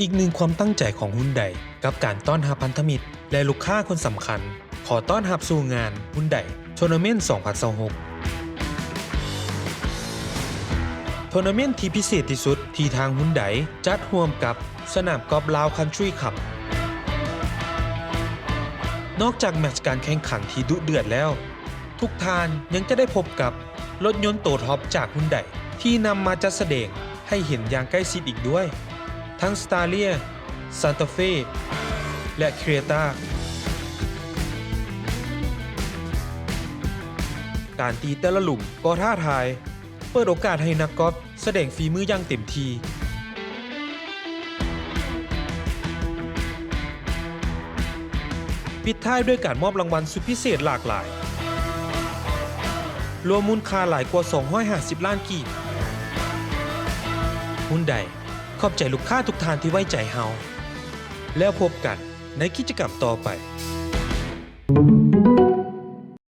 ອີກໜຶ່ງຄວາມຕັ້ງໃຈຂອງຮຸນໄດ ກັບການຕ້ອນຮັບພັນທະມິດ ແລະ ລູກຄ້າຄົນສຳຄັນ. ຂໍຕ້ອນຮັບສູ່ງານຮຸນໄດໂທນາເມັນສອງພັນຊາວຫົກ. ໂທນາເມັນທີ່ພິເສດທີ່ສຸດທີ່ທາງຮຸນໄດຈັດຮ່ວມກັບສະໜາມກອບລາວຄັນທຣີຄັບ. ນອກຈາກແມັດການແຂ່ງຂັນທີ່ດຸເດືອດແລ້ວ, ທຸກທ່ານຍັງຈະໄດ້ພົບກັບລົດຍົນໂຕທັອບຈາກຮຸນໄດທີ່ນຳມາຈັດສະແດງໃຫ້ເຫັນຢ່າງໃກ້ຊິດອີກດ້ວຍ, ທັງສະຕາເລຍ, ຊານຕາເຟ ແລະ ຄຣຽຕາ. ການຕີແຕ່ລະຫຼຸມກໍທ້າທາຍ, ເປີດໂອກາດໃຫ້ນັກກອບສະແດງຝີມືຢ່າງເຕັມທີ່. ປິດທ້າຍດ້ວຍການມອບລາງວັນສຸດພິເສດຫຼາກຫຼາຍ, ລວມມູນຄ່າຫຼາຍກວ່າສອງຮ້ອຍຫ້າສິບລ້ານກີບ. ຮຸນໄດ ຂອບໃຈລູກຄ້າທຸກທ່ານທີ່ໄວ້ໃຈເຮົາ. ແລ້ວພົບກັນໃນກິດຈະກຳຕໍ່ໄປ.